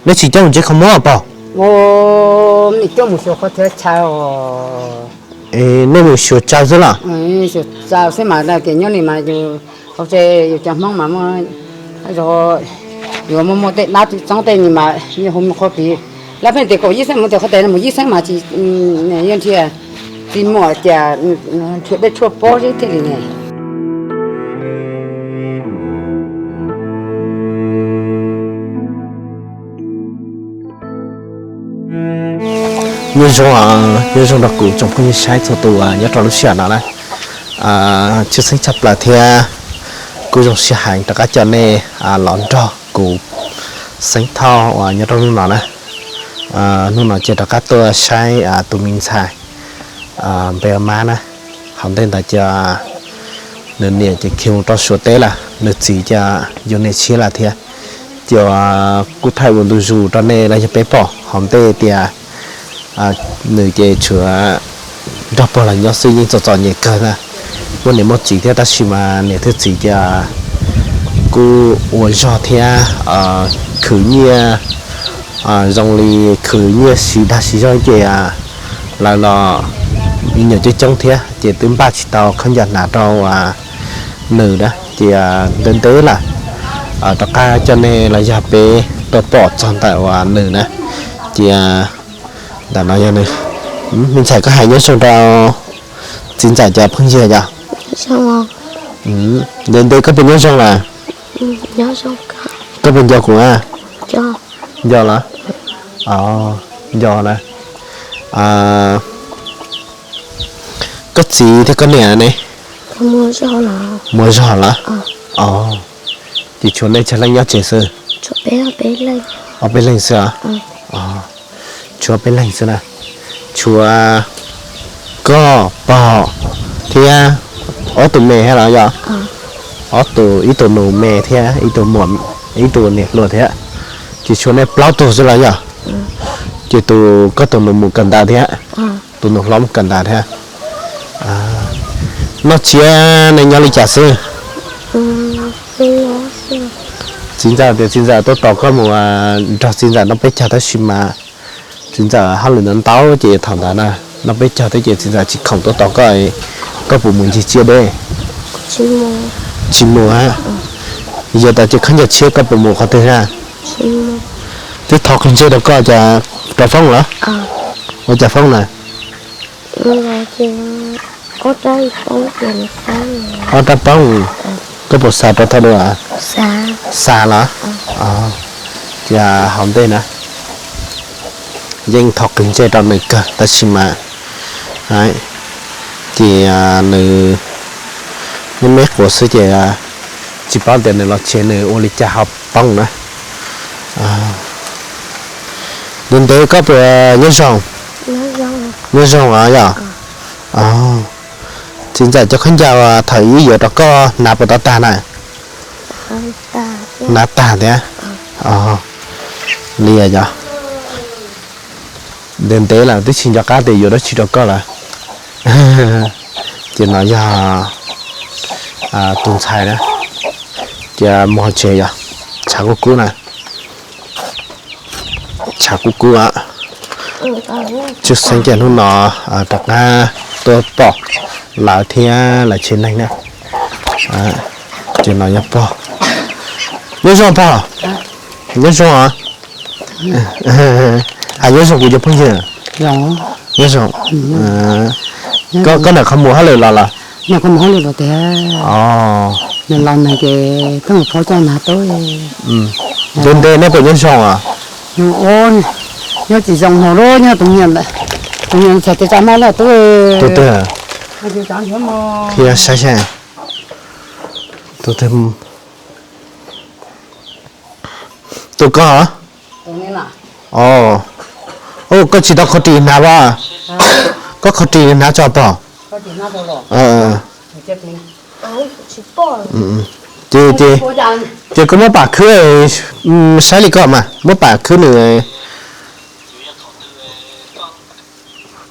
Nej tsis coj mus tsev kho mob pog? Nej mus xyuas qhov thiab chaw. Nej mus xyuas chaw xwb los? Xyuas chaw xwb mas tias nyob li mas yus hauv tsev yus cov Hmoob mas muaj, yuav muaj muaj tej dab txoob tej ni mas yus hu mus qhuav pis. Lawv pheej tias kaum yim xeeb mus tias qhov tes mus yim xeeb mas tsis, yeej nrhiav tsis muaj tias nrhiav dej tshuaj pob xwb thiaj li ne. Nyob zoo, nyob zoo rau kuv tsoom phooj ywg saib txhua tus nyob rau lub sij hawm no na. Tshwj xeeb tshaj plaws thiab kuj zoo siab heev rov qab coj nej los nrog kuv Xeeb Thoj uas nyob rau hnub no na. Hnub no ces rov qab tuaj saib tus me ntxhais npe ua Mab na. Hauv ntej ntawd ces nws niam ces khiav mus rau Suav teb lawm, nws txiv ces yug niam tshiab lawm thiab. Ces kuj thaij ua ntu zus rau nej los yog peb pom hauv ntej tias nws ces tshuav nrog pog los nyob xwb yeej txom txom nyem kawg na. Muaj niam muaj txiv thiab tab sis mas niam thiab txiv ces kuj ua zog thiab khwv nyiaj, zoo li khwv nyiaj siv dag siv zog ces lawv los me nyuam coob coob thiab ces twb npaj tsis tau khaub ncaws hnav rau nws na. Ces ntev ntev lawm rov qab coj nej los yog peb tuaj pom txog ntawm uas nws na. Ces ntawm no yog nws. Me ntxhais, koj hais nyob zoo rau txiv ntxawm cov phooj ywg yom? Ntev ntev koj puas nyob zoo lawm? Koj puas nco kuv a? Nco los? Nco na. Koj txiv thiab koj niam ne? Muaj zog los? Ces tshuav nej tsawg leej nyob tsev xwb? Ob peb leeg xwb. Tshuav peb leeg xwb na. Tshuav koj, pog thiab ob tug me thiab los yog? Ob tug, ib tug nus me thiab ib tug, ib tug niam hluas thiab. Ces tshuav nej plaub tug xwb los yog? Ces tus, koj tus nus mus kawm ntawv thiab, tus nus hlob mus kawm ntawv thiab. Noj tsiab nej nyob li cas xwb? Txiv ntxawm tias txiv ntxawm tuaj tos koj mus nrog txiv ntxawm noj peb caug tab sis mas txiv ntxawm hauj lwm ntau ntau ces thaum ntawd na noj peb caug thiab ces txiv ntxawm tsis khoom tuaj tos koj, koj puas mus ncig tsiab deb? Tsis mus. Yog tas ces khaub ncaws tshiab koj puas mus qhov twg na? Twb thov qhov ntsej rau koj cas rau foob los? Ua cas foob na? Ob rab poob, koj puas xa rau thaum dua? Xa los? Ces hauv ntej na yeej thov qhov ntsej rau nws kawg tab sis mas ces nws me me quas xwb ces tsis paub tias nws los tsev nws ua li cas ho poob na. Ntev ntev koj puas nyob zoo? Nyob zoo os yog? Txiv ntxawm cov khaub ncaws thaum ub yuav rau koj hnav puas tau tag na? Hnav tag thiab. Li yog ntev ntev lawm twb tsis nco qab tias yuav dab tsi rau koj lawm. Ces no yog tus ntxhais na, ces mus hauv tsev yog tshav kub kub na. Tshav kub kub. Tshwj xeeb ces hnub no rov qab tuaj pom lawv thiab lawv tsev neeg na. Ces no yog pog. Nyob zoo pog. Nyob zoo os. Hais nyob zoo kuv cov phooj ywg. Nyob zoo. Koj ntawm qhov muag hauj lwm los los? Nws qhov muag hauj lwm los tiag. Nws los nws ces pheej mus phob coj nag tub. Ntev ntev nej puas nyob zoo os? Nyob tsis zoo hlo lub nyob tus me nyuam ntawd, tus me nyuam txhais tes tsa maj lawm tub. Tus twg? Qhia saib saib. Tus twg? Tus koj? Os, koj tsis tau kho ris hnav as? Koj kho ris hnav tso pog. Ces, ces, ces koj muab pam khwb saib li koj mas muab pam khwb nws.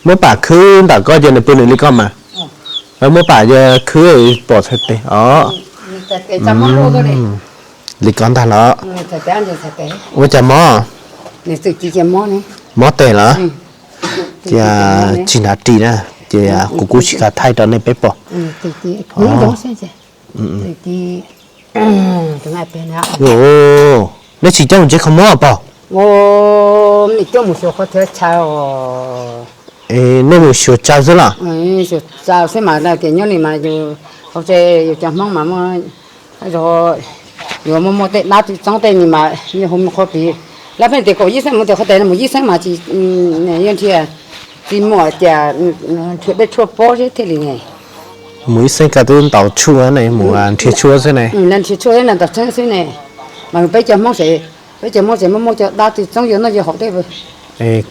Muab pam khwb ntawm koj ces nws pw nws li koj mas. Lawv muab pam khwb pom txhais tes os. Li ko ntag los? Ua cas mob? Mob tes los? Ces tsis hnav ris na, ces kuv kuj tsis kam thaij rau nej peb pom. Nej tsis coj mus tsev kho mob pog? Nej mus xyuas tsawg xwb los? Xyuas tsawg xwb mas tias nyob li mas yus hauv tsev yus cov Hmoob mas muaj, yuav muaj muaj tej dab tej txoob tej ni mas yog hu qhuav plig. Lawv pheej tias kaum yij xeeb mus tias qhov tes mus yij xeeb mas tsis, yog nrhiav tsis muaj tias nrhiav dej tshuaj pob seb thiaj li ne. Mus ib xeeb koj twb ntaus tshuaj ne, mus nrhiav tshuaj xwb ne. Nrhiav tshuaj xwb ne, ntaus tshuaj xwb ne. Mas peb cov Hmoob, peb cov Hmoob ces muaj muaj cov dab tej txoob yog noj yog haus tej.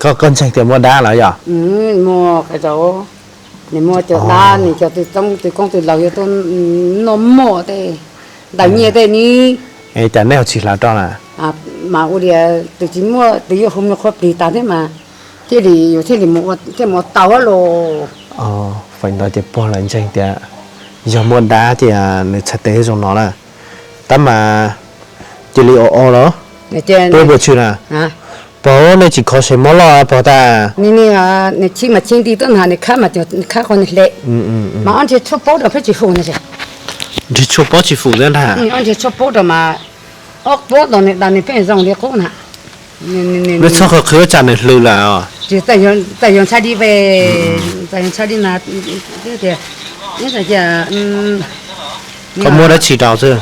Koj ntseeg tias muaj dab los yog? Muaj, nws muaj cov dab, nws cov tej txoob tej koob tej loo yuav tuaj noj mov tej, ntaus nyiaj tej ni. Cas nej ho tsis hlawv rau na? Mas ua li tus tsis muaj tus yuav hu me qhuav plig tas thiab mas thiaj li yus thiaj li thiaj mus ua tau los. Feem ntawd ces pog lawv ntseeg tias yog muaj dab ces nws txhais tes zoo no na. Tab mas cia li o o los. Peb puas tshwm na? Pog, nej tsis kho sev mob loj pog tas? Nws chim mas chim nti tuaj na, nws khab mas khab qhov nws hle. Mas ob nrhiav tshuaj paub rau peb tsis fum na. Nrhiav tshuaj paub tsis fum thiab ntag. Ob nrhiav tshuaj paub rau mas ob puab tos nws das nws pheej zoo li qub na. Nws txhob qhwv qhwv tsam nws hlw lawm. Txawm yog ntshai li ve, txawm yog ntshai li na, tias koj muab dab tsi rau xwb?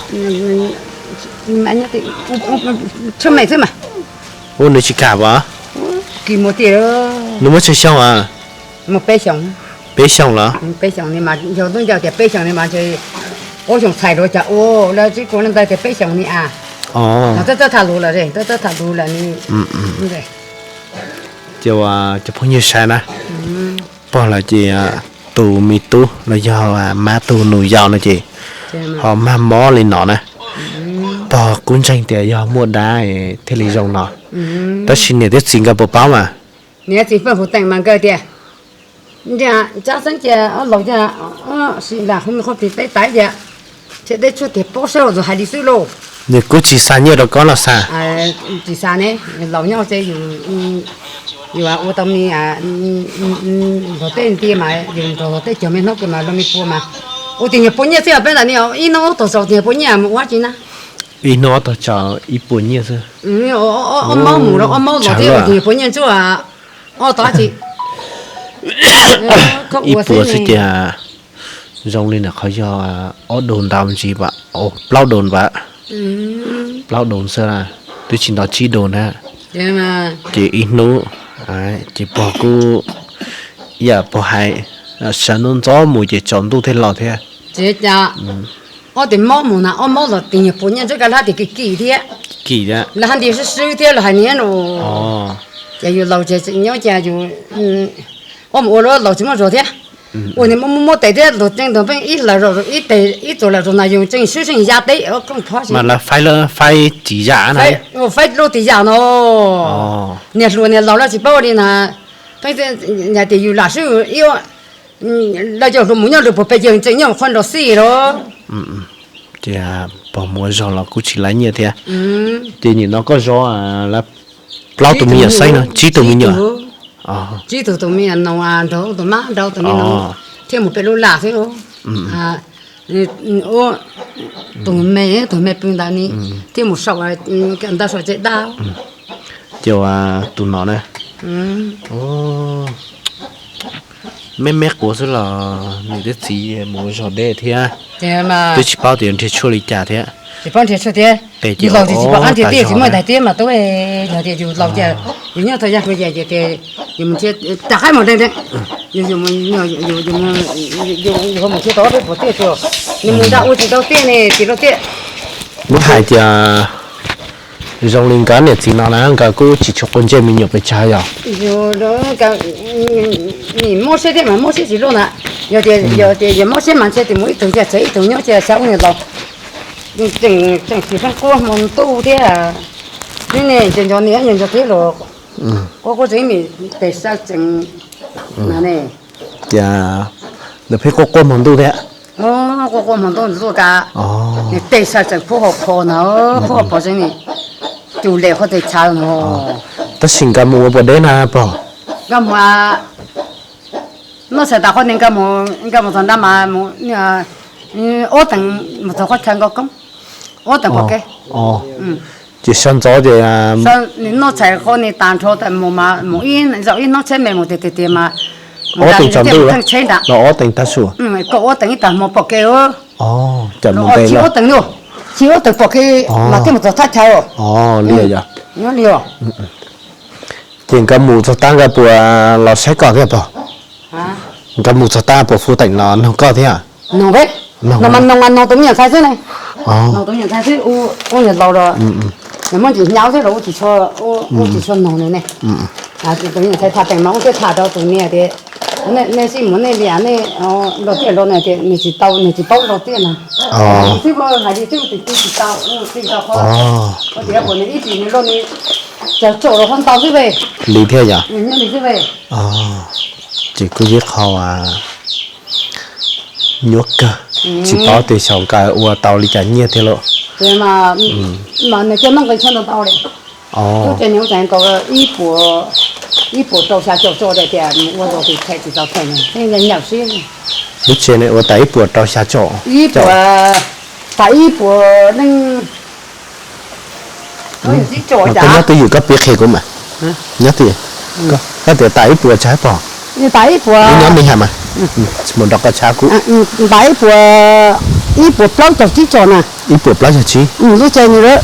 Tshuaj me xwb mas. Ua nws tsis kam as? Kis mus tiag. Nws muaj tsawg xyoo as? Muaj peb xyoos. Peb xyoos los? Peb xyoos ni mas yog lub ncauj tias peb xyoos ni mas ntshe ob xyoos txhais rau cas ua lawv tsis kua ntawd tias peb xyoos ni as. Mas twb txawj tham lus lawm, twb txawj tham lus lawm ni. Ces cov phooj ywg saib na, pog lawv ces tus me tub los yog mab tus nus yau no ces ho mag mob li no na. Pog kuj ntseeg tias yog muaj dab thiaj li zoo no. Tab sis niam thiab txiv nkawd puas paub mas? Niam txiv pheej hu teem mas nkawd tias, ntsab xeeb cia laus cia, sim lam hu me qhuav plig peb taiv cia, nrhiav dej tshuaj tiag paub seb tus hais li xwb lauj. Nws kuj tsis xa nyiaj rau koj los xa? Tsis xa ne, laus nyob tsev yus ua tau me nrog tej nti mas yus nrog tej cog me hnub kawg mas los me pua mas ua tiag nyias pua nyiaj xwb. Peb ntawm ni ib hnub ob tog tsaus tiag nyias pua nyiaj mus ua dab tsi na? Ib hnub ob tog tsaus ib puas nyiaj xwb. Ob mob mus rau ob mob los thiab ua tiag nyias pua nyiaj ntsuab. Ob tog dab tsi? Ib puas xwb ces zoo li ntawm qhov yog ob daus ntau ntsis, plaub daus npam, plaub daus xwb, twb tsis nto tsib daus na. Ces ib hnub ces pog kuj ib yam pog hais, sawv ntxov ntxov mus ces tsaus ntuj thiaj los thiab. Ob tug mob mus na ob mob los tiag nyias pua nyiaj ntsuab, kab lab tias kim kim thiab, kim thiab, lawv hais nti swb swb thiab los hais niam no. Ces yus laus ces tseem nyob ces yus ob mus ua lawm laus tsis muaj zog thiab. Ua niag muaj muaj tes thiab tus tseem tus pheej ib lawm ib teg ib txuas lawm tus na yus tseem swb tseem ya teb kooj phob xwb. Mas lawv faib, faib tsis yam na. Faib lub tsis yam no. Niag hluas niag laus lawv tsis paub li na. Pheej tias yus lam swb ib, lawv cov hluas mus nyob rau puag pem ces tseem nyob qhov nrog xij los. Ces pog mus ua zog los kuj tsis laib nyiaj thiab. Ces nim no koj zov plaub tus me nyuam xeeb no, tsib tus me nyuam. Tsib tug, tus me nyuam no nrog tus mab nrog tus me no thiaj mus pem lub lam xwb. Ua tus me, tus me pw ntawd ni thiaj mus saum, ntawd saum tsev dab. Ces tus no na, me me quav xwb los niam thiab txiv mus ua zog deb thiab, twb tsis paub tias nrhiav tshuaj li cas thiab. Tsis paub nrhiav tshuaj thiab. Yus laus ces tsis pom qab nrhiav tiag, tsis muaj tais tiab mas tub, yog tias yus laus ces yus nyob tau yaj hluas ces ces yus mus nrhiav, rov qab mus deev deev, yus mus nrhiav tau peb puas tiaj tsuas, nws mus nram ua tsis tau tiaj ne, tsis tau tiaj. Muab hais tias zoo li nkawd niam txiv no na nkawd kuj tsis tshua quav ntsej me nyuam pes tsawg yog? Nim mob siab thiab mas mob siab tsis luaj na. Yog tias, yog tias yog mob siab mas ntshe tis mus ib tug cia tsev ib tug nyob cia xyov ua niam laus. Tseem tsis pheej quaj hmo ntuj thiab. Neb ne nco nco niam nco nco txiv los quaj quaj tsev ib me tes sab tsees na ne. Ces nws pheej quaj quaj hmo ntuj thiab. Quaj quaj hmo ntuj ntxuaj ka, nws tej sab tseem pub hauv phom na, pub hauv phom tseem ni, tus lem qhov tes chaw no. Tab sis nkawd mus ua puas deb na pog? Nkawd mus, noj tshais tas qhov ni nkawd mus, nkawd mus txog nrad mas mus, ob teev, mus txog qhov chaw nkawd koob, ob teev pom kev. Ces sawv ntxov ces nws noj tshais qhov ni tas nrho tas mus mas mus ib zaug ib hnub tsheb me mus tiag tiag tiag mas ob teev tsaus ntuj, pheej tsheb ntag, ob teev tag su, kaum ob teev ib tag hmo pom kev. Cam mus ntev, ob teev, ob teev pom kev mas thiaj mus txog thaj chaw. Li os. Ces nkawd mus txog tab nkawd puas los saib koj thiab pog? Nkawd mus txog tab puas fu teem los noog koj thiab? Noog, no mas noog tus me nyuam ntxhais xwb ne. Noog tus me nyuam ntxhais xwb, ub niag laus los, nws muab ntsis nyab xwb los ub tsis tshua noog nws ne. Tus me nyuam ntxhais tham teem mas ub thiaj tham rau tus niag tias, nej sib mus nej liam nej los tiaj los na tias nws tsis tau, nws tsis paub los tiaj na. Hais li xwb, hais li xwb tus tij tsis tau, ub tij tau qhov, ua tias puas nws ib tsis nws los nws cog tsom los qhov ntau xwb ve. Li thiab yom. Nyob li xwb ve. Ces kuj yog qhov nyuaj kawg, tsis paub tias xyov nkawd ua tau li cas nyiaj thiab lauj. Mas nws coj noj nqi tshuaj ntau ntau li. Lub tsev nws ua tas tau ib puas rau xya caum tso tias mus ua los tus them tsis tau them, nws nyam siab. Lub tsev nws ua tas ib puas rau xya caum, ib puas, tas ib puas neej. Koj nyob twj ywm koj piav qhia kuv mas. Nyob twj ywm, koj tias tas ib puas tshab pog? Tas ib puas, nyob me has mas, mus nrog koj tshab kuv. Tas ib puas, ib puas plaub caug tsib tso na. Ib puas plaub caug tsib. Lub tsev nws lawm.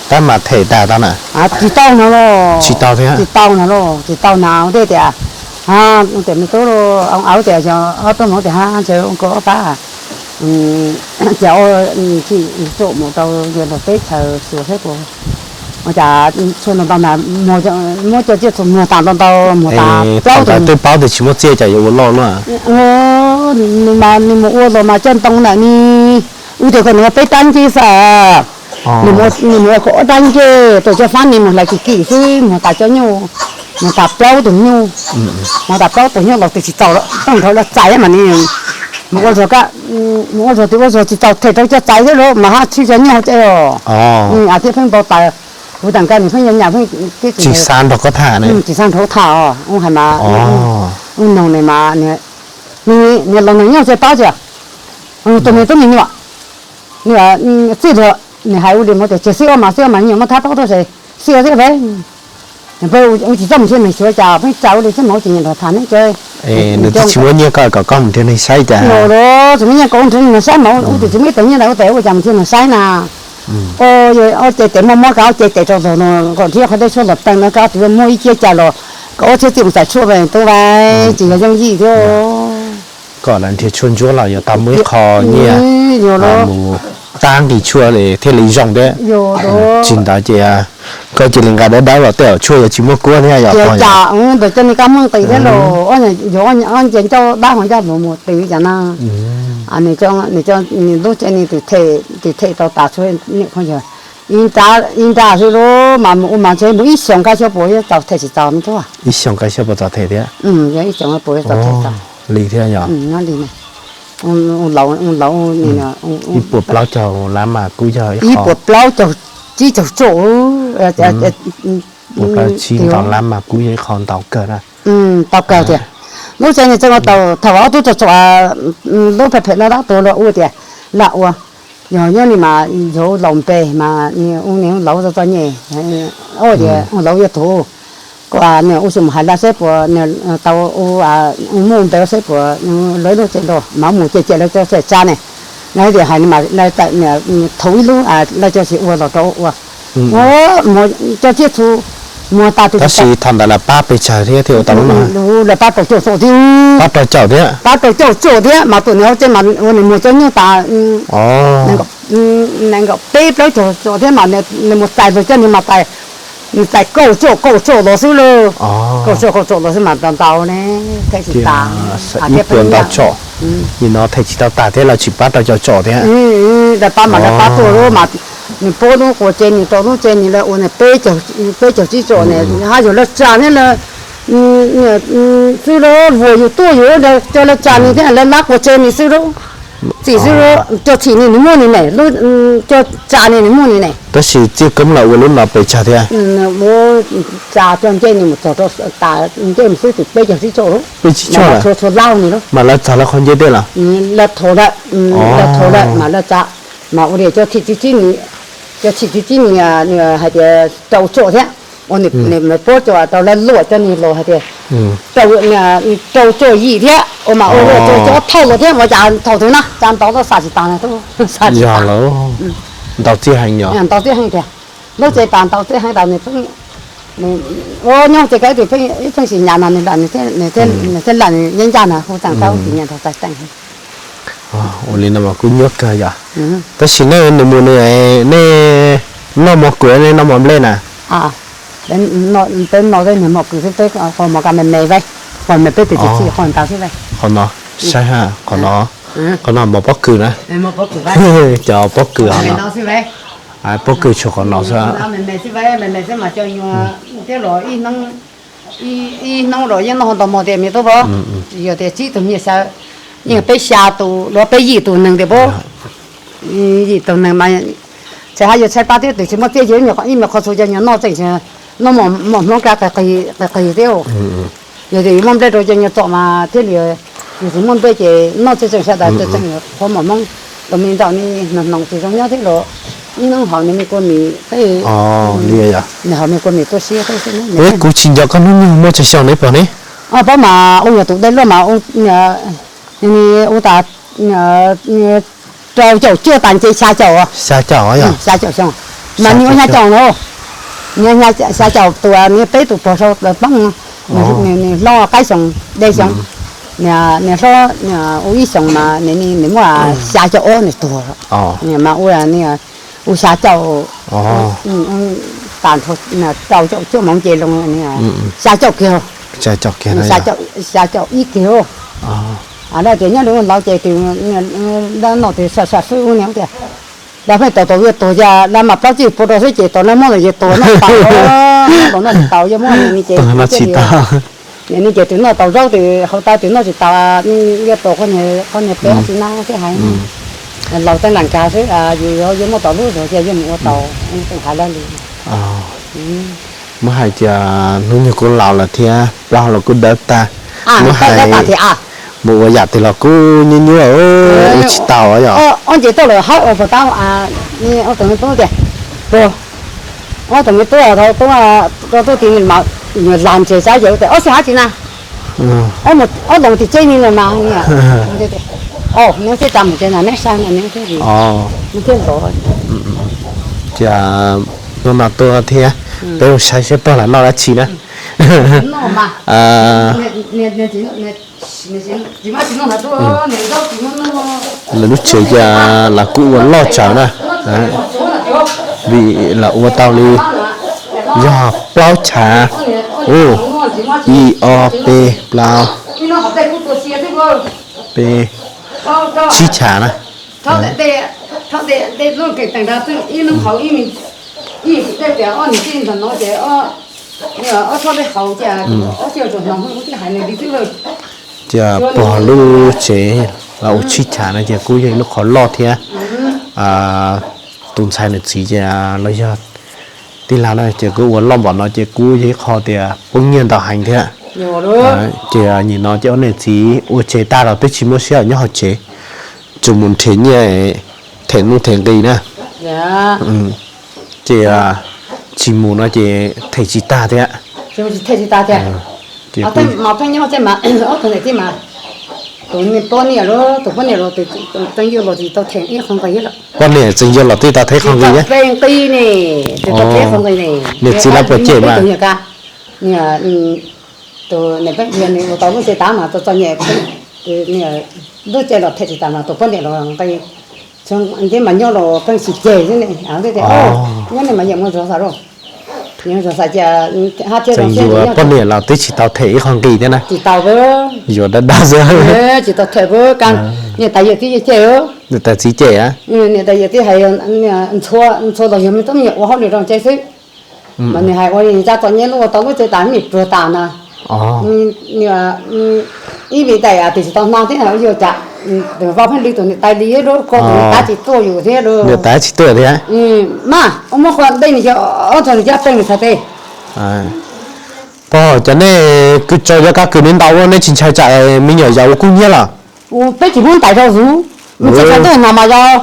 Tab mas them tas tau na? Tsis tau no los. Tsis tau thiab. Tsis tau no los, tsis tau na. Ua ntej tias, ua tias me tub, au tias yog ob tug hmoob tias ha ntshe ua koj ob pab ces ua tsim tsom mus rau yog luag teb chaws xyuas saib puas, ua cas tshuaj ntau ntau mas muab cov tsiaj txhu muag tas ntau ntau, muag tas plaub tus. Twb paub tias tsis muaj txiaj cas yuav ua loj luaj. Nws mas nws mus ua los mas coj ntoo ntawm ni, wb tias kom nws ua peb rab ncej xwb. Nws mus ua kaum ob rab ncej rau cov fab ni mus hlais kim kim xwb, muag tas cov nyuj, muag tas plaub tus nyuj, muag tas plaub tus nyuj los twb tsis txaus, rooj nrov los txais mas ni, mus ua zog, mus ua zog twb ua zog tsis txaus them rau cov txais thiab lauj, mas haj tshwj cov nyuj hauv tsev os. Thiab pheej npau taws, kuv tawm nkaus nws pheej nyas nyas pheej tsis xav nrog koj tham, tsis xav nrog tham os, ub hais mas, ub noog nws mas, nws los nws nyob tsev pab tias, tus me tub me nyuam, txij los nws hais ua li mus tias tsis xib ob mas xib ob mas nyuam muab thab taub tuaj ces xib ob thiab peb, peb ua tsis txoj mus nrhiav neeg xyuas cas pheej tsa ua li xwb mas ua tsis nyiam nrog tham ne. Nws twb tsis muab nyiaj koj kom koj mus nrhiav neeg saib cas? Los tsis muab nyiaj kom ua nrhiav neeg saib mas ua tias tsis muaj ib tug nyiaj ntawd ua tes ua cas mus nrhiav neeg saib na. Ob ce tes muaj muab koj ob ce tes rau tog no kom nrhiav qhov teb tshuaj los teem no koj twb muaj ib ciab ca los kom ob txhiab txij mus txais tshuaj tub vais tsis yog yooj yim thiab. Kom lawv nrhiav tshuaj ntsuab los yuav tau muaj ib qho nyiaj mus tab nqi tshuaj thiaj li zoo thiab. Tsis ntawd ces koj cia li nqa dawb dawb los tej zaum tshuaj yuav tsis muaj kuab thiab yom. Ntawd coj nws kab muaj nqis thiab los, yuav ob nce ncauj dab hauv ncauj mus mus twv cas na. Nws lub tsev ni tus them tau tas tshuaj nim qhov yog ib nra xwb lauj, mas mus ua mas ntshe mus ib xyoos kab xyov puas yuav txaus them tsis txaus no tuaj. Ib xyoos kab xyov puas txaus them thiab? Yog ib xyoos puas yuav txaus them txaus li thiab yom. Ib puas plaub caug lab mas kuj yog ib puas plaub caug tsib caug tsom, puas plaub tsib ntau lab mas kuj yog ib qho ntau kawg na. Tau kawg tiag. Lub tsev ni txeeb tau thaum ob tug tsom tsom lub phem phem no dab tuag los ua tias lam ua, yog nyob ni mas yog laus npe mas ua ni laus txom txom nyem, tias laus yog tug, kom nws ua si mus hais laj seb puas tau ua muaj npe seb puas lawv lub tsev nrog mas mus ces ces lawv cov tsev tsa ne. Lawv tias hais mas thaum ib lub lawv cov tsis ua los rau ua, cov tsiaj txhu muag tas tus. Tab sis thaum ntawd lawv pab pes tsawg thiab thiaj ua tau lub no? Lawv pab rau caum tsom thiab. Pab rau caum thiab? Pab rau caum tsom thiab mas tus nws hauv tsev mas ua nws muag cov nyuj tas nees nkaum peb plaub caug tsom thiab mas nws mus txais luag cov nws mas txais, nws txais kaum tsom kaum tsom los xwb lauj. Kaum tsom kaum tsom los xwb mas ntau ntau ne, them tsis tas. Ib puas ntau tsom, nim no them tsis tau tas thiab lawv tsis pab rau caum tsom thiab. Lawv pab mas lawv pab tuaj lub mas nws pab lub quas tsev nws rau lub tsev nws lawv ua nws peb caug tsib tsom ne, haj yog lawv tsa thiab lawv xwb lauj, vuas yus tuaj yus coj lawv tsa nws thiab lawv lab quas tsev nws xwb lauj. Txim xwb, cov txhim ni nws muaj ni ne, cov tsa ni nws muaj ni ne. Tab sis Txiaj Koob los ua lub no pes tsawg thiab? Ua tsa cov ncej ni mus txog rau tas ncej mus xwb twb peb caug tsib tsom lawm. Peb caug tsib tsom lawm. Txhua txhua lab ni lawm. Mas lawv txog lawv qhov ncej tej los? Lawv thaum lawm, lawv thaum lawm mas lawv tsa, mas ua li cov txhim tswv tsib ni, cov txhim tswv tsib ni hais tias rau tsom thiab, ua nws puab tso rau lawv luam cov ni los hais tias rau tsom yim thiab, ua mas ua luam tso cov thauj los thiab, ua cas thaum twg na cas ntau tuaj xav tsis tas na, xav tsis tas. Ntau txiaj heev yog? Ntau txiaj heev tiag. Lub tsev tas ntau txiaj heev tas nws pheej, ua nyob tsev kawg ib tug pheej, ib pheej sim nyam no nws lam, nws thiaj lam nws yeej ncaj na hu tseem tau sim nyam tau txais teem. Ua li no mas kuj nyuaj kawg yom. Tab sis nej nws mus nws, nej noj mov kws nej noj mov nplej na? Peb noj tej niag mov kws xwb, peb qhov mov kas me me, qhov me peb tus txiv txhij qhov ntawd xwb. Qhov no, saib ha, qhov no, qhov no mov pob kws na. Cov pob kws, pob kws tshuav qhov no xwb. Ib hnub los yeej noj ntau mov tias me tub pab, yog tias tsib tug me nyuam xyaw, yeej peb xya tus los peb yim tus neeg tias pab, yim tus neeg mas txawm hais yuav tshaib plab thiab tus tsis muaj txiaj ces ib me qhov txhua cov nyuag noj tseem noj mov Hmoob kab qis qis thiab. Yog tias yuav muaj nplej rau cov nyuag txom mas thiaj li, yog tsis muaj nplej ces noj tseem tseem sawv daws tseem qhuav mov Hmoob, tus me nraum ni hnoos hnoos tsis zoo nyob thiab los ib hnub haus nws me kua mis, nws haus me kua mis tuaj siab. Kuv tsis nco koj hnub nyoog muaj tsawg xyoo ne pog ne? Pab mas ua nyuag tus dej luaj mas ua tas rau caum cuaj tas nce xya caum, xya caum xya caum xyoo, mas nws ua xya caum no, xya caum tus, nws peb tus pog sau poob, nws hlob qaib xyoo, dej xyoo, nws hlob ua ib xyoos mas nws muaj xya caum ob nws tuag, mas ua, ua xya caum, tas rau caum cuaj moov nce loo, xya caum kiag, xya caum ib kiag. Lawv tias nyob li ua laus ces tus, lawv nom tus sam sam fwb ub niag tias, lawv pheej tos tos yuav tuag cas lawv mam plaub tsib puas rau xwb ces tos lawv muab los yuav tuag noj tau, noj tau noj tsis tau yuav muab ni ces, ni ces tus noj tau zaub tus hau tas tus noj tsis tau, yuav tuag qhov niag peb tsis na thiab hais. Laus teeb lam nkag xwb, yus yuav muaj tau lub zog cia yuav mus ua tau, hais lawv li. Muab hais tias hnub nyoog kuj laus lawm thiab plaub los kuj dawb tag, muab hais mus ua yam twg los kuj nyuaj nyuaj, ua tsis tau yom. Ob nce tuaj lawm hawb ua puas tab, ob tug me tub tias, puas, ob tug me tub thaum tub rau tub ti mas nyuam lag ntseg sab ces tias ob xyoo hab tsis na, ob loos tim tseb ni los mas, nws thiaj tsa mus tsev na neb saib no nws thiaj, nws thiaj los. Ces hnub no tuaj thiab, peb mus saib seb pog lam noj dab tsi na. Lawv lub tsev ces lawv kuj ua loj tsawv na, vim lawv ua tau li yog plaub chav, ib ob peb plaub, peb tsib chav na. Ces pog lub tsev los ua tsib chav no ces kuj yog ib lub qhov loj thiab. Tus ntxhais nws txiv ces los yog tij laug na ces kuj ua loj npaum no ces kuj yog ib qho tias poob nyiaj ntau heev thiab. Ces nim no ces ob niam txiv ua tsev tag los twb tsis muaj sij hawm nyob hauv tsev, tsuas mus nrhiav nyiaj them nuj them nqi na. Ces tsis mus no ces them tsis tag thiab. Poj niam tseem yuav los twb tau them ib qho nqi. Niam txiv lawv puas cem mas? Tus niam peb ua tau lub tsev tas mas txom nyem, lub tsev los them tsis tas mas tus poj niam los nqi, ntiab mas nyob los pheej tsis cem xwb ne. Nyob ne mas yeej muaj zog xav lauj, yeej muaj zog xav cia hab thiab. Tseem yuav poj niam los twb tsis tau them ib qho nqi thiab na. Tsis tau, yuav dab dab xwb. Tsis tau them, niam tais yawm txiv cem, niam tais txiv cem, niam tais yawm txiv hais ntxhua ntxhua los yog me tub me nyuam ua hauj lwm rau tsev xwb. Mas nws hais ua li cas txom nyem lub ua tau lub tsev tas me pluag tas na. Ib vim daim tias tsis tau hnav thiab yog cas. Tus Vaj Pheej Lwm tus niam tais li lub ko tus niam tais tsis tuaj yus thiab lub. Niam tais tsis tuaj thiab. Mas ua muab qhua dej nws cov ob txog nws cov teej nws txhais tes. Pog, cov nej kws tso cov kab kws nej ntaus ua nej tsis ntshai tsam me nyuam yaus ua kub hnyiab los? Peb tsis muab ntais rau zus, nws txhais tes ntuj na mas yog.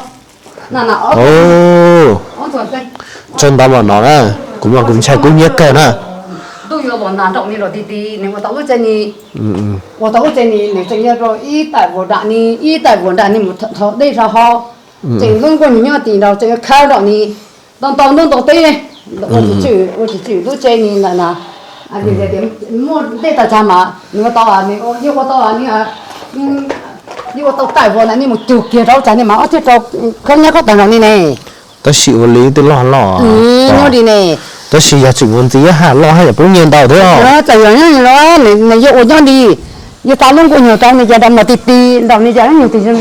Tso ntau mas no na, kuv mas kuv ntshai kub hnyiab kawg na. Ntuj yuav los nag nraum ni los ti ti nws ua tau lub tsev ni, ua tau lub tsev ni nws tseem yog rau ib taim vuas nram ni, ib taim vuas nram ni mus thov dej rau hauv, tseem lub nkuaj nws nyob tim nraud tseem yuav khawb nraum ni, ntau ntau ntub ntau teb, ua tsis tswm, ua tsis tswm lub tsev ni ntawm na. Vim tias muaj dej tawm tsag mas nws ua tau, nws yeej ua tau ni, yeej ua tau taim vuas na, nej mus cug kiag rau tsag ni mas ob thiaj rau khob nyob khob tawg nraum ni ne. Tab sis ua li twb loj loj nyob li ne. Tab sis yog tseem ua ntxiv haj loj haj yam poob nyiaj ntau thiab. Txawm yog nyob li los nws yeej ua nyob li, yuav tau lub nkuaj nyuag rau nws ces nrau mas ti ti nraum ni ces nyuag tis zoo li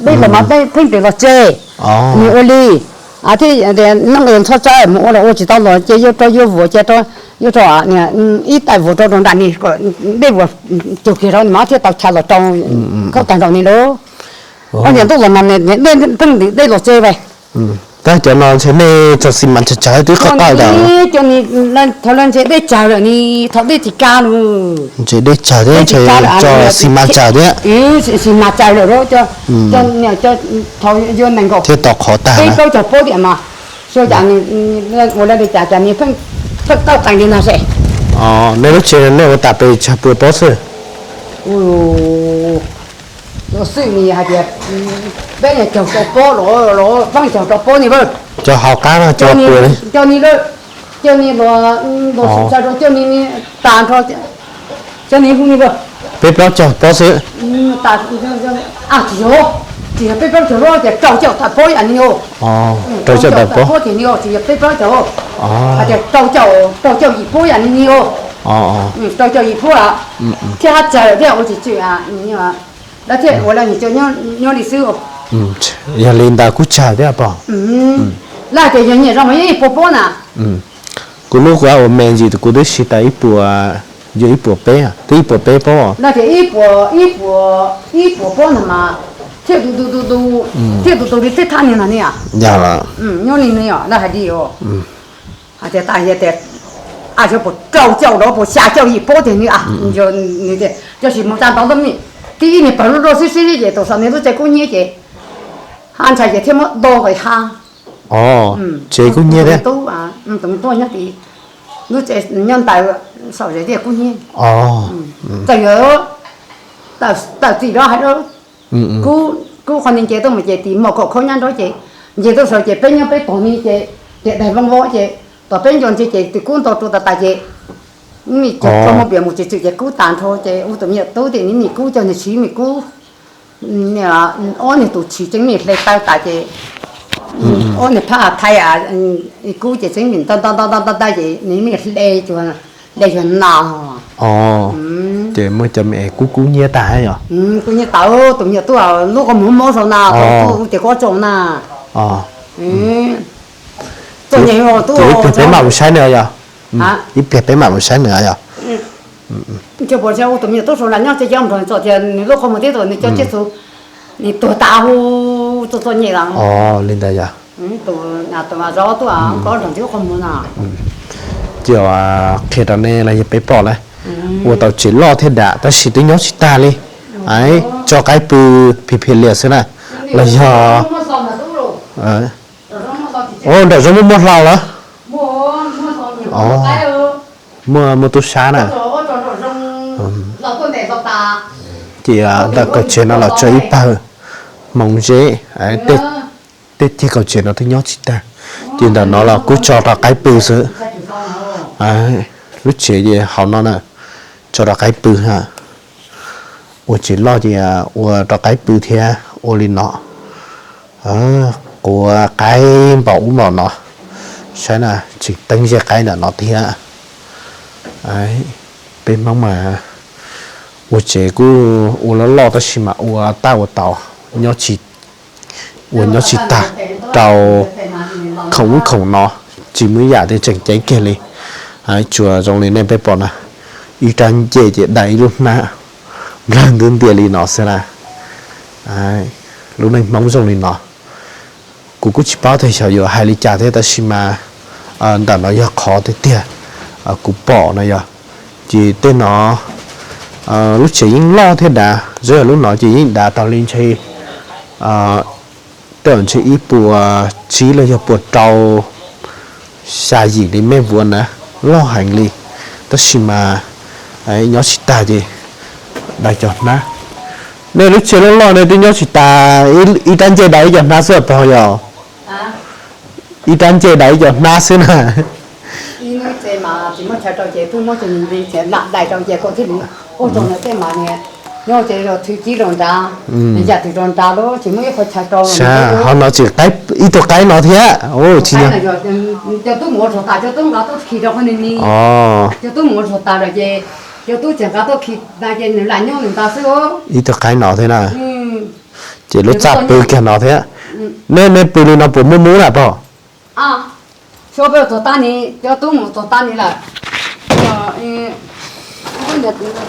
dej los mas dej pheej tes los tseg. Nws ua li thiaj tias neeg ntxhua tsaib mus ua los ua tsis tau los ces yuav rau yuav vuas ces yuav rau ib taim vuas rau rau nram ni kom dej vuas cug kiag rau ni mas thiaj tau chaw los rau khob tawg nraum ni lauj. Ob niag ntuj los mas dej pheej ntws dej los tseg ve. Tab cov no ntshe nej tso xi mas tsawg tsawg twb qab qab tas. Cov ni thaum lawv ntshe dej tsawg lawm ni, thaum dej tsis kav lawm. Ntshe dej tsawg thiab ntshe tso xi mas tsawg thiab. Xi mas tsawg lawm, thaum yuav nees nkaum thiab tau qhov tag peb plaub caug pob tiam mas, xyov cas ua li cas cas ni pheej tau qees li no se. Nej lub tsev nej ua tas pes tsawg pua pob xwb? Xwb ni hais tias peb caug rau pob los, peb caug rau pob ni. Cov hauv qab no cov pua li. Cov ni, cov ni los, los xav rau cov ni, tas nrho cov ni hu ni. Peb plaub caug pob xwb. Tsis yog, tsis yog peb plaub caug, rau caum tawm pob yam ni. Rau caum tawm pob tiag ni, tsis yog peb plaub caug, hais tias rau caum, rau caum yim pob yam ni ni. Rau caum yim pob thiab, hab tsawg thiab ua tsis tswm, lawv thiaj ua li nyob li xwb. Yog li ntawd kuj tsawg thiab pog. Lawv tias yog nyiam zoo mas yeej ib puas pob na. Kuv lub kuv ua me ntsis kuv twb siv tas ib puas, yog ib puas peb, twb ib puas peb pob. Lawv tias ib puas, ib puas pob no mas thiaj tu tu tu tu, thiaj tu tu li tej thaj ni no ni. Yog, nyob li no lawv hais li os. Hais tias tas yog tias, a, xyov puas rau caum los puas xya caum yim pob tiag ni. Yog nws tias cov sis mus tsa ntau ntau me, tib ib niag pawg lub roj xib xib ces tus saum nws lub tsev kub hnyiab ces hab ntshai ces thiaj muab do nqis hab. Tsev kub hnyiab thiab. Tus me tub nyob tid, lub tsev nyob ntawd, saum tsev tiaj kub hnyiab. Txawm yog tawm txim rov hais rau, kub qhov ni nce tuaj mus ces tim mos kaum khaub nyab nraud ces nce tuaj saud ces peb nyob peb tog ni ces, ces daig voo voo ces tom peb nco ntsis ces tus kub nto rau tas tas ces, cov pog muaj piam mus tsis tswm ces kub tas nrho ces ua tus me nyuam tub tias nws me kub coj nws siv me kub, ob niag tus tshis tseem me hle taw tas ces ob niag phab thaij kub ces tseem me nta nta nta nta nta ces nws me hle, hle cuag nas. Ces muaj cov me kub kub hnyiab tag yog? Kub hnyiab tawv, tus me nyuam tub lub qhov muag mob saud na, tub tias koj tso na. Ib pliag peb mam mus saib nws yog? Ib pliag peb mam mus saib nws yog? Tus me nyuam tub saud nyob tsev nrog txom tias nws lub qhov muag tib tug nws cov tsiaj txhu, nws tuag tas hu, txom txom nyem lawm. Li ntawd yog? Tus zov tuaj koj nrog nws lub qhov muag no. Ces qhia rau nej los yog peb pom lawm, ua tau tsev loj thiab dam tab sis twb nyob tsis tag li. Tso qaib pw phim phim lias xwb na, los yog nram zoov muaj muaj hlau los? Muaj, muaj tub sab na. Ces ntawm kaum tsev no los tso ib pawg hmoov zeb, tej ceg kaum tsev no twb nyob tsis tag. Ces ntawm no los kuj tso rau qaib pw xwb. Lub tsev ces hauv no na, tso rau qaib pw ha. Ua tsev loj ces ua rau qaib pw thiab ua li no. Quav qaib npaum ub npaum no. Saib na, tseem teeb zej qaib ntawm no thiab. Peb Hmoob mas ua tsev kuj ua loj loj tab sis mas ua tab ua tau, ua nyob tsis tag rau khoom ub khoom no, tsis muaj ib yam twg tseem ceeb kiag li. Tsuas zoo li nej peb pom na, ib rab ncej ces daim ib lub hnab nplawg ntiag ntiag li no xwb na. Lub neej Hmoob zoo li no, kuv kuj tsis paub tias xyov yuav hais li cas thiab, tab sis mas ntawm no yog qhov tiag tiag kuv pom no yog, ces tej no lub tsev yeej loj thiab dav, zoo yog lub no ces yeej dav tau li ntshe tej zaum ntshe ib puas tsib los yog puas rau xya yim li mev vuav na, loj heev li. Tab sis mas nyob tsis tag ces dai cov hnab. Nej lub tsev loj loj ne twb nyob tsis tag, ib rab ncej dai ib co hnab xwb pog yog? Ib rab ncej dai ib co hnab xwb na. Ho no tseem ib tug qaib no thiab, cov tub mus ua zog tas, cov tub nqa tuaj khi rau qhov ni ni, cov tub mus ua zog tas lawm ces cov tub tseem nqa tuaj khi na ces nws lam nyob nws nta xwb. Ib tug qaib no thiab na. Ces lub txaj pw kiag no thiab. Nej, nej pw li no puas muaj mub na pog? Xyov peb txog tab ni, cov tub mus txog tab ni lawm.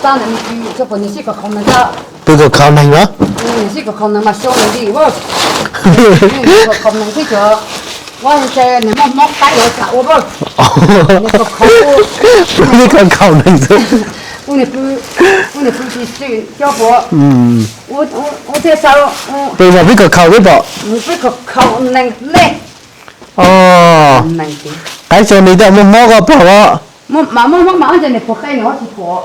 Tab na, xyov puas nws sib kom khaus neeg, pw kom khaus neeg los? Nws sib kom khaus neeg mas xyov nws li, kom khaus neeg thiab cov, ua nws muaj mob qaib los tsam ua, nws kom khaus, pw kom khaus neeg xwb. Ua nws pw, ua nws pw tsis swm cov puav, ua thiaj sawv, pw mas pib kom khaus thiab pom, pib kom khaus neeg le. Qaib tso ni tej muaj mob koj pog os. Mas muaj mob mas ces nws puas qe nws tsis pom,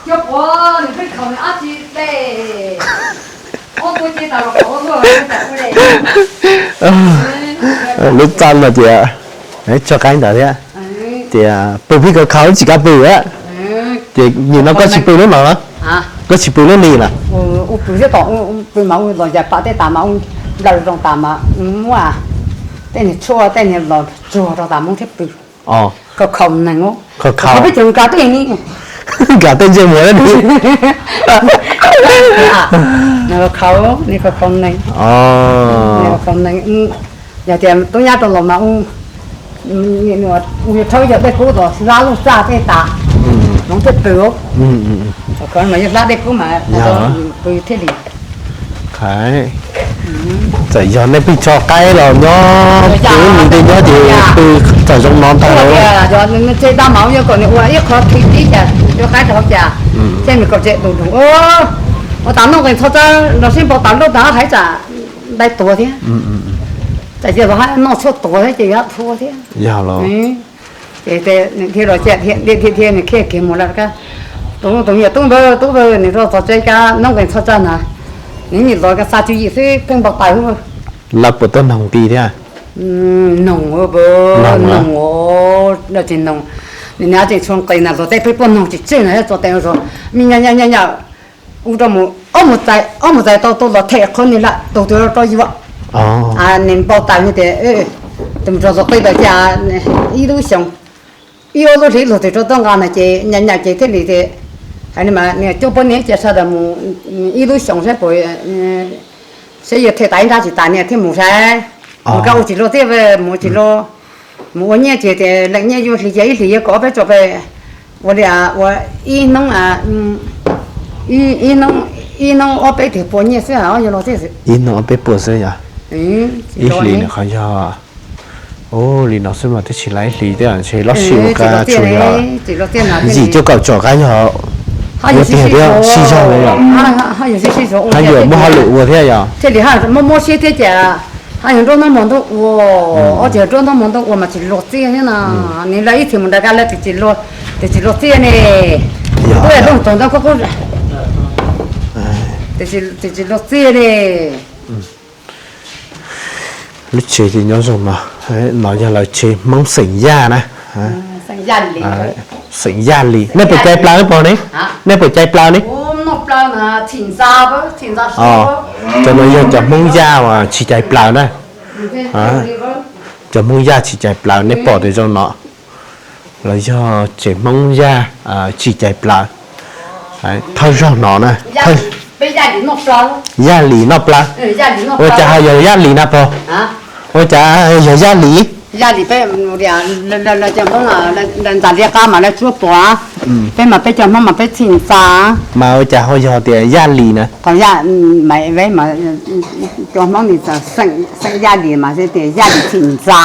cov puav nws pib khaus nws ab tsi le. Lub txaj no ces tso qaib ntawd thiab, ces pw pib kom khaus tsis kam pw. Ces nim no koj tsis pw lub no los? Koj tsis pw lub ni na? Pw mas ua los yas pam tej tas mas ua nplaws zoo tas mas muab tej niag tshuaj tej niag los tsuag rau tas mus thiab pw. Kom khaus neeg, khaus peb cov nkag tej ni, nkag tej ntsej muag ni. Khaus, khaus neeg, khaus neeg. Yog tias tub nyab rau los mas ua rhaub yog dej kub los hlab lub txaj tej tas, noov thiaj pw. Mas yog hlab dej kub mas pw thiaj li. Txawm yog nej pheej tso qaib los nyob, pw ib nim tej nyob ces pw txawm zoo no ntag. Yog nws tseg da mas yog kom nws ua ib qho khi tib cas cov qaib rau hauv cas, ces nws kom tseg du du. Ua tas nooj qees txho txawb los sib npau taws loj tas hais tsam ntai tuag thiab. Tsam cia los hab noj tshuaj tuag thiab ces yuav thua thiab. Yog los. Ces thiaj los thiaj thiaj nws khiaj kiag mus lawm. Tus, tus me nyuam tub npawg, tub npawg nws rau txog tsev kab nooj qees txho txawb na, nws nim los xa tswv yim xwb pheej npau taws. Lawv puas tuaj noog ti thiab? Noog, noog, dab tsi noog. Nws niam tseem tshuav nqis na, luag tej peb puab noog tsis tseg na, txog tes ua zog me nyuam, nyuam, nyuam, ua rau mus ob mus txais, ob mus txais tau tuaj los them qhov ni lawm, tus twg rau yuav. Nws npau taws tias tus mus rau luag qi lawm cas ib lub xyoos, ib ob lub hlis luag twg rau tuaj nqa na ces nyam nyam ces thiaj li tias, hais li mas nws coj poj niam cia sawv daws mus ib lub xyoos saib puas, saib yuav them tas ib nrab tsis tas niam thiaj mus saib. Mus kab ua tsis luag thiab, mus tsis luag, mus ua nyiaj ces tias leej nyiaj yuav hlis ces ib hlis yuav kom ob peb tso pes, ua li ua ib hnub, ib hnub ob peb tiag puas nyiaj xwb, ob yuav luag thiab. Ib hnub ob peb puas xwb yog? Ib hlis nws qhov yog, ua li no xwb mas twb tsis laib ib hlis thiab ntshe lub sij hawm ua qab tsuas yog yim cuaj kaum tsom qab yog, yog tiag thiab sib zog li yog. Haj yuav muaj hauj lwm ua thiab yog? Thiaj li muaj muab siab thiab cas, haj yog nruab hnub hmo ntuj ua, ob tsis yog nruab hnub hmo ntuj ua mas tsis luag txiaj thiab no. Nws lawv ib txhia mus nrad kab lawv twb tsis luag txiaj ne. Kuj looj txog ntawd kuj, twb tsis luag txiaj ne. Lub tsev ces nyob zoo no, no yog lawv tsev Hmoob xeem Yaj na. Xeem Yaj li. Nej puas cai plaws ne pog ne? Nej puas cai plaws ne? Cov no yog cov Hmoob Yaj uas tsis cai plaws na. Cov Hmoob Yaj tsis cai plaws, nej pom tias zoo no los yog tsev Hmoob Yaj tsis cai plaws. Thawj zaug no na, Yaj Lis noj plaws. Ua cas ho yog Yaj Lis na pog? Ua cas yog Yaj Lis? Yaj Lis peb, ntxas liab qab mas lawv tsuab pom. Peb mas peb cov Hmoob mas peb txhim ntxa. Mas ua cas ho yog tias Yaj Lis na? Thaum Yaj, mas cov Hmoob ni xeem Yaj Lis mas tias Yaj Lis txhim ntxa.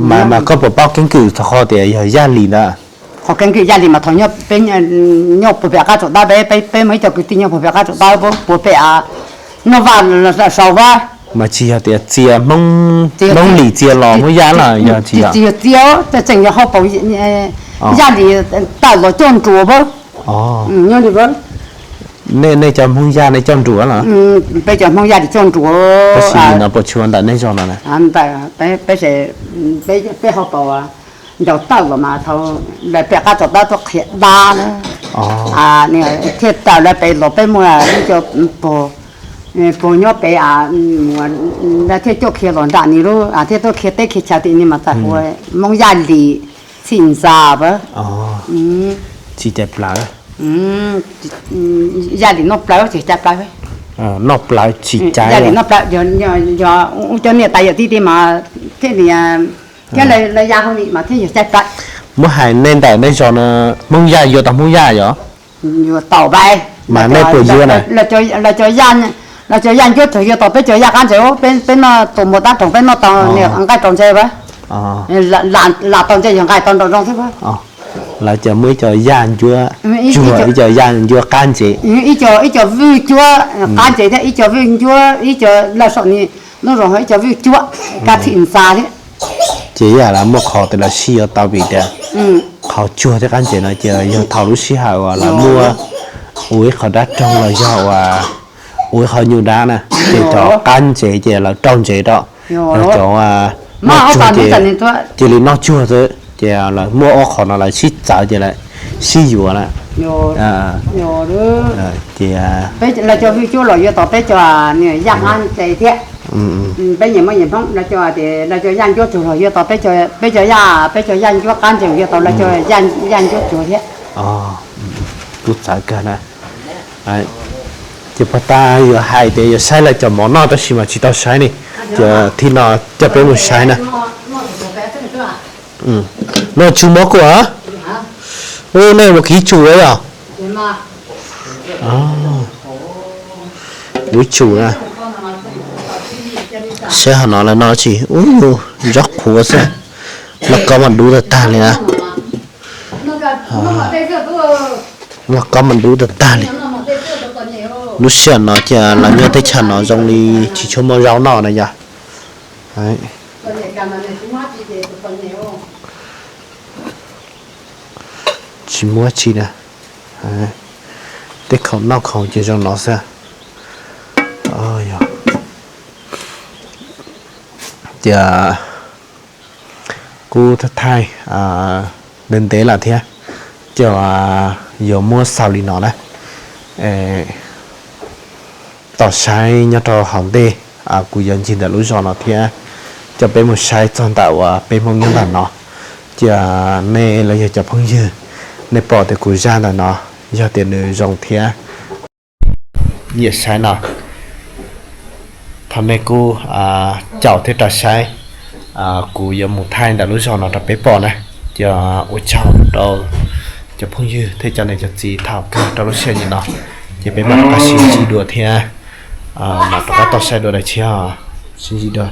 Mas koj puas paub keeb kwm txog qhov tias yog Yaj Lis ntawd? Qhov keeb kwm Yaj Lis mas thaum peb nyob puag pem qab tsuas dawb, peb muaj ib co kwv tij nyob puag pem qab tsuas dawb, puag pem Noj Vaj los sau Vaj. Mas tsis yog tias txia Hmoob Lis txia los Hmoob Yaj los yog tsis yog? Tsis yog txia, tseem yog hauv paus Yaj Lis tawm los coj nruas Vaj. Nyob li Vaj. Nej cov Hmoob Yaj nej coj nruas los? Peb cov Hmoob Yaj Lis coj nruas. Tab sis no puas tsis ua ntawm nej zos no na? Peb hauv paus ncaus tawm los mas thaum lawv pem qab tsuas dawb tuaj qhia dab na, thiaj tawm lawv pem los peb muaj ib co puag nyob pem, lawv thiaj coj qhia los nram ni lub, thiaj tuaj qhia teb qhia chaw tim ni mas txawm hu ua Hmoob Yaj Lis txhim ntxa Vaj. Tsis cais plaws. Yaj Lis noj plaws tsis cais plaws. Noj plaws tsis cais. Yaj Lis noj plaws, yog ua cov niam tais yawm txiv tiag mas thiaj li, thiab lawv ya hauj lwm mas thiaj yog cais plaws. Muab hais nej ntawm nej zos no Hmoob Yaj yuav tau Hmoob Yaj yom? Yuav tau pais. Mas nej puas yuav na? Lawv cov Yaj Ncuab Tsuag yuav tau peb cov Yaj Qab Ntses, peb noj tus muag tab roog peb noj tau nqaij rau ntses Vaj. Lam tau ntses yog nqaij tau nraum zoov thiab Vaj. Lawv cov muaj ib co Yaj Ncuab Tsuag, ib co Yaj Ncuab Qab Ntses. Ib co Vwj Cuab Qab Ntses thiab ib co Vwj Ncuab, ib co lawv saum ni lub zos ib co Vwj Cuab Kab Txhim Ntxa thiab. Ces yam lawv muaj qhov tias lawv sib yuav tau vim tias qhov tsuag thiab qab ntses no ces yog thaum lub sij hawm uas lawv muaj ua ib qho dab roog los yog uas ua ib qho nyuj dab na, ces cov qab ntses ces lawv rau ntses rau, yog cov muaj tsuag ces cia li noj tsuag xwb. Ces lawv muaj ob qho no lawv sib txawv ces lawv sib yuav na. Ces lawv cov Vwj Cuab los yuav tau peb cov Yaj Qab Ntses thiab. Peb nyias muaj nyias Hmoob, lawv cov tias lawv cov Yaj Ncuab Tsuag los yuav tau peb cov Yaj, peb cov Yaj Ncuab Qab Ntses yuav tau lawv cov Yaj Ncuab Tsuag thiab. Kuj txawv kawg na. Ces puag ta yuav hais tias yuav saib lawv cov mov noj tab sis mas tsis tau saib ne. Ces thib no coj peb mus saib na. Noj tsuj mov kuj a. Ub, nej mus kiv tsum yom? Ub, tsum na. Saib hov no lawv noj tsi. Ub, zaub qhuav xwb. Lauj kaub mas dub tag tag li na. Lauj kaub mas dub tag tag li. Lub sij hawm no ces lawv nyob teb chaws no zoo li tsis tshua muaj zaub noj na yom. Tsis muaj tsi na. Tej khoom noj khoom ces zoo no xwb. Ces kuv thaij thaij ntev ntev lawm thiab, ces yuav muab xaus li no na. Tos saib nyob rau hauv ntej, kuv yuav ncig ntawm lub zos no thiab coj peb mus saib txog ntawm uas peb Hmoob nyob ntawm no. Ces nej los yog cov phooj ywg, nej pom tias kuv zaj ntawm no yog tias nws zoo thiab nyiam saib no, thov nej kuj caum thiab rau saib. Kuv yuav mus thaij ntawm lub zos no rau peb pom na. Ces ua tsaug rau cov phooj ywg thiab cov niam cov txiv thaum kawg rau lub sij hawm nim no, ces peb mam rov qab sib ntsib dua thiab mam rov qab tau saib dua daim tshiab, sib ntsib dua.